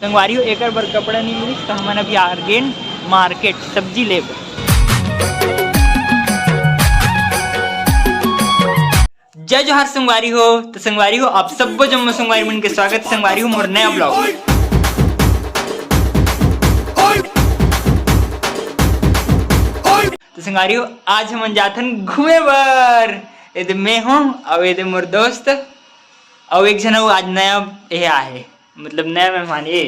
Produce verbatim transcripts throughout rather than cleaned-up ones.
संगवारी हो, एकर बर कपड़ा नहीं मिलिस, तो हमन अभी आ गेन मार्केट सब्जी लेब। जय जोहार संगवारी हो। तो संगवारी हो, आप सब्बो जम्मो संगवारी मन के स्वागत संगवारी हो मोर नया ब्लॉग। तो संगवारी हो, आज हमन जाथन घूमे बर। एदे मैं हूँ, अउ एदे मोर दोस्त, अउ एक झन अउ आज नया ये आहे, मतलब नया मेहमान ये।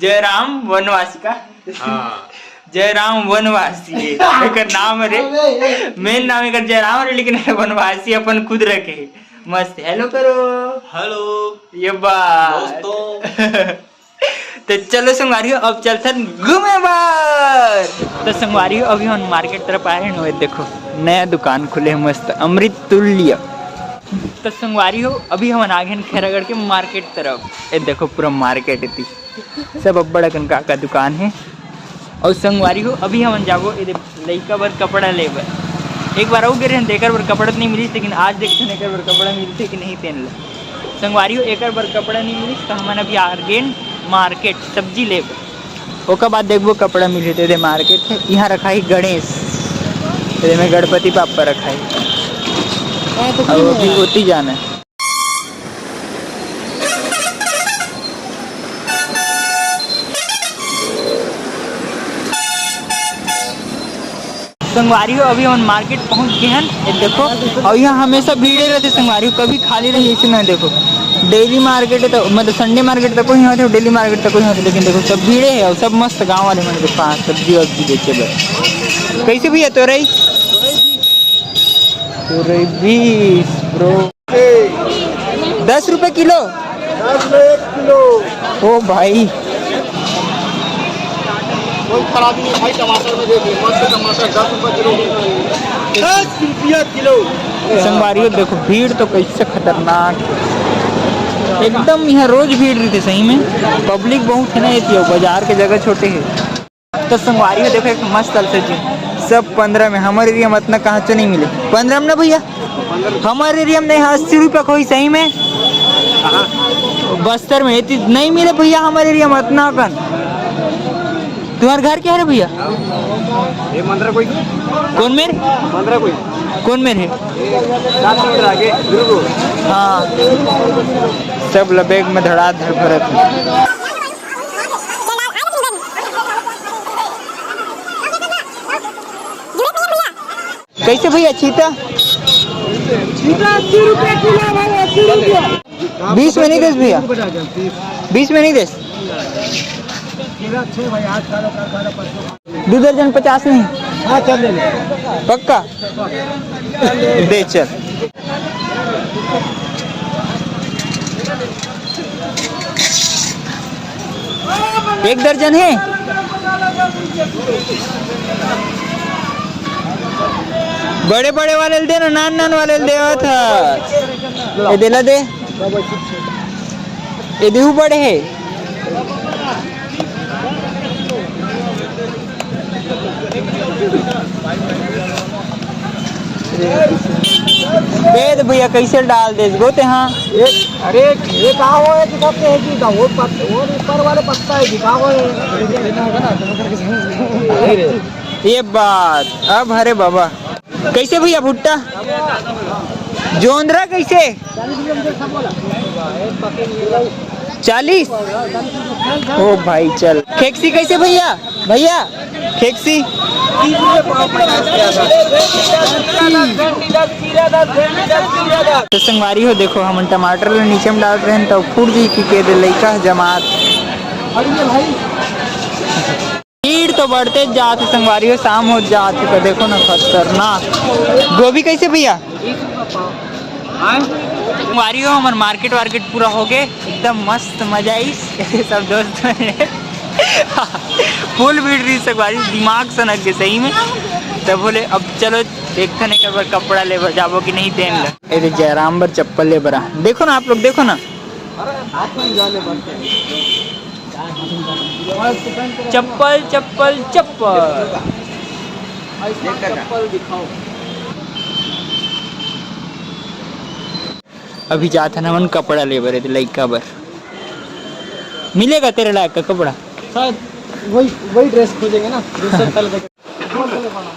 जयराम वनवासी का। हाँ। जयराम वनवासी ये एकर नाम हरे। मेन नाम एकर जयराम हरे, लेकिन वनवासी अपन खुद रखे हे। मस्त हेलो करो। हेलो। ये बात। दोस्तों। तो चलो संगवारी हो, अब चलथन घूमे बर। तो संगवारी हो, अभी हम मार्केट तरफ आए हैं, वो देखो नया दुकान खुले है मस्त अमृत तुल्य। तो संगवारी हो, अभी हमन आ गेन खैरागढ़ के मार्केट तरफ। ये देखो पूरा मार्केट इति सब अब्बड़ अकन का, का दुकान है। और संगवारी हो, अभी हमन जाबो एदे लइका बर कपड़ा ले बर। एक बार अउ गे रहेन, तेकर बर कपड़ा तो नहीं मिलिस, लेकिन आज देखथन एकर बर कपड़ा मिलथे कि नहीं तेन ल। संगवारी हो, एकर बर कपड़ा नहीं मिलिस, तो हमन अभी आ गेन मार्केट सब्जी ले बर। ओकर बाद देखबो कपड़ा मिलथे ते दे मार्केट है। यहाँ रखा है गणेश, तेरे में गणपति बाप्पा रखा है। हाँ, तो अब अभी होती जाना है। संगवारी हो, अभी हमन मार्केट पहुंच गए हैं। ये देखो, और यहाँ हमेशा भीड़े रहते संगवारी हो, कभी खाली नहीं ऐसे ना। देखो डेली मार्केट है तो मतलब संडे मार्केट तक कोई होते, डेली मार्केट तक कोई होते, लेकिन देखो सब भीड़े है और सब मस्त गांव वाले मन के पास सब्जी वब्जी बेचे बर। कैसे भैया तोरई? तोरई बीस ब्रो। दस रुपए किलो। दस में एक किलो। ओ भाई। कोई खराबी नहीं भाई, टमाटर में देख ले, मस्त टमाटर दस रुपए किलो मिल रहा है। दस रुपया किलो। संगवारी हो देखो भीड़ तो कैसे खतरनाक है। एकदम यहाँ रोज भीड़ रहती सही में। पब्लिक बहुत है ना, ये बाजार के जगह छोटे है। तो संगवारी हो देखो एक मस्त अलसे जी, सब पंद्रह में। हमारे एरिया में इतना कहाँ से नहीं मिले, पंद्रह में ना भैया। हमारे एरिया में नहीं, अस्सी रुपया कोई सही में। बस्तर में इतनी नहीं मिले भैया, हमारे एरिया में इतना कन। तुम्हारे घर क्या है रे भैया? ये मंदिर कोई? कौन मेर? मंदिर कोई? कौन मेर है? सात किलोमीटर आगे, गुरु रोड। हाँ, सब ल बैग में धड़ाधड़ भरत है। कैसे भैया चीता? चीता अस्सी रुपया किलो भाई, अस्सी रुपया। बीस में नहीं देस भैया, बीस में नहीं देस। दो दर्जन पचास नहीं? हाँ, चल ले। पक्का? दे चल। एक दर्जन है। बड़े बड़े वाले ल दे ना, नान नान वाले ल देवत ह। ये देला दे। ये देहू बड़े है। दे दे भैया, कैसे डाल दे गो ते हाँ? एक, अरे, ये कहाँ वो है कि सबसे है कि वो पत-, वो ऊपर वाले पत्ता है कि कहाँ वो है? ये बात। अब अरे बाबा, कैसे भैया भुट्टा? जोंदरा कैसे? चालीस। ओ भाई चल। खेकसी कैसे भैया? भैया खेकसी। तो संगवारी हो देखो, हमन टमाटर ल नीचे में डालत रहेन त फूट जी की के दे लइका ह जमात। भीड़ तो बढ़ते जात हे संगवारी हो, शाम हो जात हे तो देखो ना खतरनाक। गोभी कैसे भैया? संगवारी हो, हमर मार्केट वार्केट पूरा हो गए, एकदम मस्त मजा आइस। सब दोस्त मन फुल भीड़ रही संगवारी, दिमाग सनक गए सही में। तब बोले अब चलो देखथन एक बार कपड़ा लेबर जाबो कि नहीं तेन ला। ए दे जयराम बर चप्पल लेबर आ। देखो ना आप लोग, देखो ना। चप्पल, चप्पल, चप्पल। चप्पल दिखाओ। अभी जात हन हमन कपड़ा ले बर, लइका बर। मिलेगा तेरे लायक का कपड़ा? शायद वही, वही ड्रेस खोजेंगे ना, दूसरा तल का।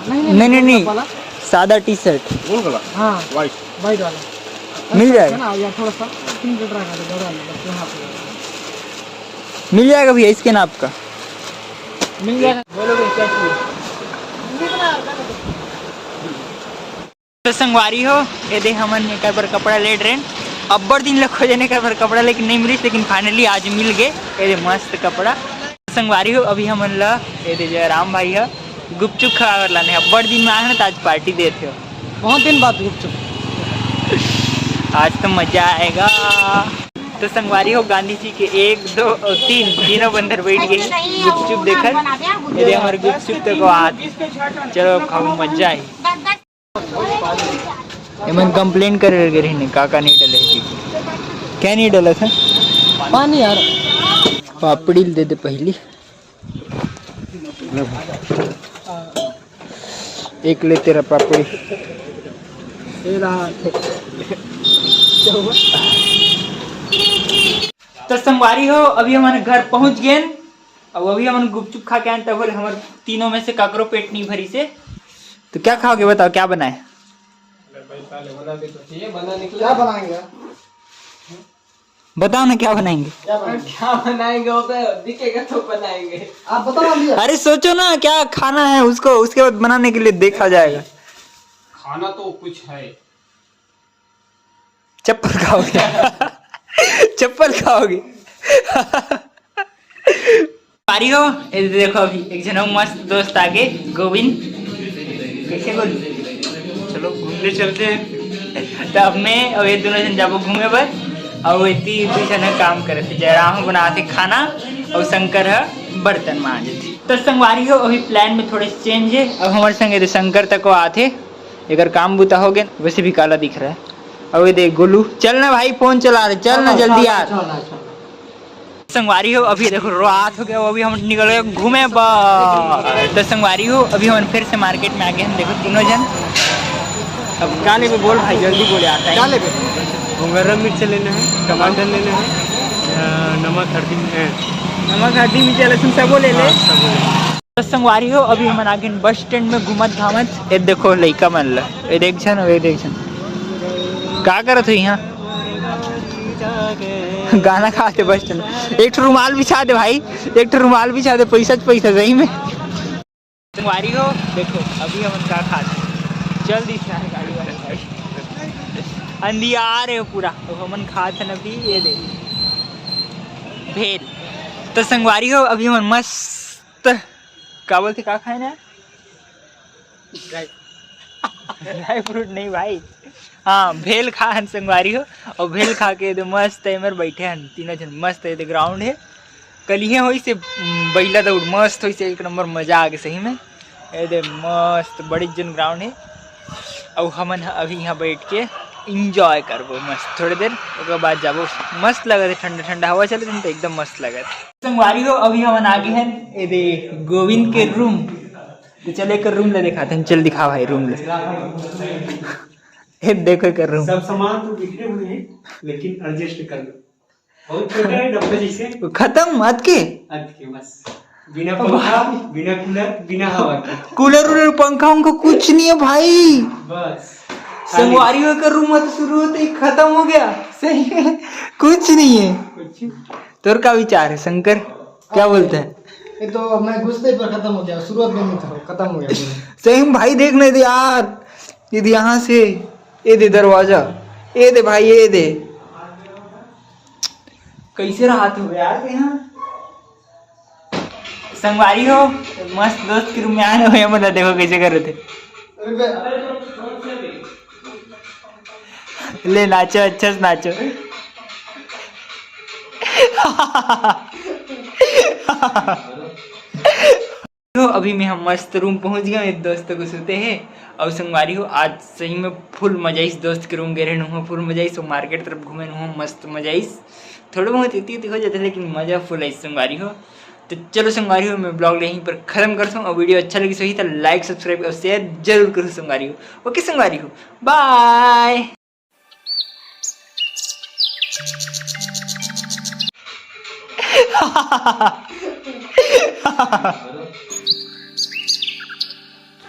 नहीं, नहीं, नहीं, नहीं, सादा टी शर्ट। गोल गला। हाँ, वाइट वाला। मिल जाएगा। है ना, या थोड़ा सा पिंक कलर का, बस यहाँ पे। मिल जाएगा भैया, इसके नाप का। मिल जाएगा। बोलो भैया, क्या चाहिए? तो संगवारी हो, ये दे हमन एकर बर कपड़ा ले डरेन। अब्बड़ दिन ले खोजन एकर बर कपड़ा, लेकिन नहीं मिलिस, लेकिन finally आज मिल गे। ये दे मस्त कपड़ा। संगवारी हो, अभी हमन ला ये दे जयराम भाई ह गुपचुप खवाए बर लाने हे। अब्बड़ दिन में आए हन, त आज पार्टी देत हे। बहुत दिन बाद गुपचुप। आज तो मजा आएगा। तो संगवारी हो, गांधी जी के एक, दो और तीन, तीनों बंदर बैठ गए गुपचुप देखत। ये दे हमर गुपचुप तको आत। चलो, खाओ, मजा आई। एमन complain करे लगे रहिन, का का नहीं डले हे, का नहीं डलत हे। पानी यार। पापड़ी दे दे पहली। एक ले तेरा पापड़ी। तो संगवारी हो, अभी हमन घर पहुंच गेन। अब अभी हमन गुपचुप खा के आन, तब बोले हमर तीनों में से काकरो पेट नहीं भरी से। तो क्या खाओगे, बताओ, क्या बनाए? अरे भाई, पहले बना के तो चाहिए, बना निकले। क्या बनाएंगे? बताओ ना, क्या बनाएंगे? क्या बनाएंगे? क्या बनाएंगे? वो तो दिखेगा तो बनाएंगे। आप बताओ ना भैया। अरे सोचो ना, क्या खाना है उसको, उसके बाद बनाने के लिए देखा जाएगा। खाना तो कुछ है। चप्पल खाओगे? चप्पल खाओगे? पारी हो, ये देखो अभी एक झन अउ मस्त दोस्त आगे, गोविंद। कैसे गोविंद? चलो घूमने चलते हैं। तो अब मैं और ये दोनों जन जाबो घूमे बर, और एती दू झन ह काम करत हे, जयराम बनाथे खाना और शंकर ह बर्तन मांजथे। तो संगवारी हो, अभी plan में थोड़े change है। अब हमारे संग ये शंकर तको आथे, एकर काम बुता हो गए। वैसे भी काला दिख रहा है। अब ये देख गोलू, चल ना भाई, फोन चला रहे, चल ना जल्दी यार। संगवारी हो, अभी देखो रात हो गया, वो अभी हम निकल गए घूमे बर। तो संगवारी हो, अभी हम फिर से मार्केट में आ गए हैं। देखो तीनों जन, अब क्या लेबे बोल भाई, जल्दी बोले, आता है। क्या लेबे? भुंगरा मिर्च लेना है, टमाटर लेना है, अ, नमक हल्दी है। नमक हल्दी मिर्च लहसुन सबो ले ले। हाँ, सबो ले ले। तो संगवारी हो, अभी हमन आ गेन बस स्टैंड में घूमत घामत। ये देखो लइका मन ला, ये देख झन, ये देख झन का करत हो यहाँ? गाना खाते बस स्टैंड। एक ठो रुमाल बिछा दे भाई, एक ठो रुमाल बिछा दे, पैसा च पैसा सही में। संगवारी हो, देखो अभी हमन का खात हन। जल्दी से आए गाड़ी वाले भाई। अंधियार है पूरा, तो हमन खात हन अभी, ये दे भेल। तो संगवारी हो, अभी हमन मस्त, का बोलथे, का खाए ना? ड्राई फ्रूट नहीं भाई, हाँ, भेल खा हन संगवारी हो। और भेल खा के दे मस्त एमर बैठे हन तीनों जन, मस्त है, दे ग्राउंड है। कलिहे होइस हे, उम, बइला दौड़ मस्त होइस हे, एक नंबर मजा आ गे सही में। ए दे मस्त बड़ी जन ग्राउंड हे। अउ हमन ह अभी इहाँ बैठ के एंजॉय करबो मस्त थोड़े देर, ओकर बाद जाबो। मस्त लगत हे, ठंडा ठंडा हवा चलत हे, त एकदम मस्त लगत हे। संगवारी हो, अभी हमन आ गे हन ए दे गोविंद के रूम। तो चल एकर रूम ले दिखाते हैं, चल दिखा भाई रूम ले। ए देखो एकर रूम। सब सामान तो बिखरे हुए हैं, लेकिन एडजस्ट कर लो। बहुत छोटा है, डब्बा जैसे। खतम, अतके? अतके, बस। बिना पंखा, बिना कूलर, बिना हवा के। कूलर उलर, पंखा उंखा कुछ नहीं है भाई। बस। संगवारी हो एकर रूम तो शुरू होते ही खतम हो गया। सही में, कुछ नहीं है। कुछ। तोर का विचार है शंकर, क्या बोलते हैं? ये तो मैं घुसते ही पर खतम हो गया, शुरुआत में नहीं था, खतम हो गया पूरा। सही में भाई, देख नहीं दे यार, ये दे यहाँ से, ये दे दरवाजा, ये दे भाई, ये दे। कैसे रहत हो यार यहाँ? संगवारी हो, मस्त दोस्त के रूम में आए हो, मतलब देखो कैसे कर रहे थे। ले नाचो, अच्छा से नाचो। तो अभी मैं हम मस्त रूम पहुंच गए, मेरे दोस्त को सोते हैं। और संगवारी हो, आज सही में फुल मजा आइस, दोस्त के रूम गए रहे, वहाँ फुल मजा आइस। और मार्केट तरफ घूमे, वहाँ मस्त मजा आइस। थोड़ा बहुत इतनी इतनी हो जाते, लेकिन मजा फुल आइस संगवारी हो। तो चलो संगवारी हो, मैं ब्लॉग यहीं पर खत्म करता हूँ। और वीडियो अच्छा लगी सही तो लाइक, सब्सक्राइब और शेयर जरूर करो संगवारी हो। ओके संगवारी हो, बाय।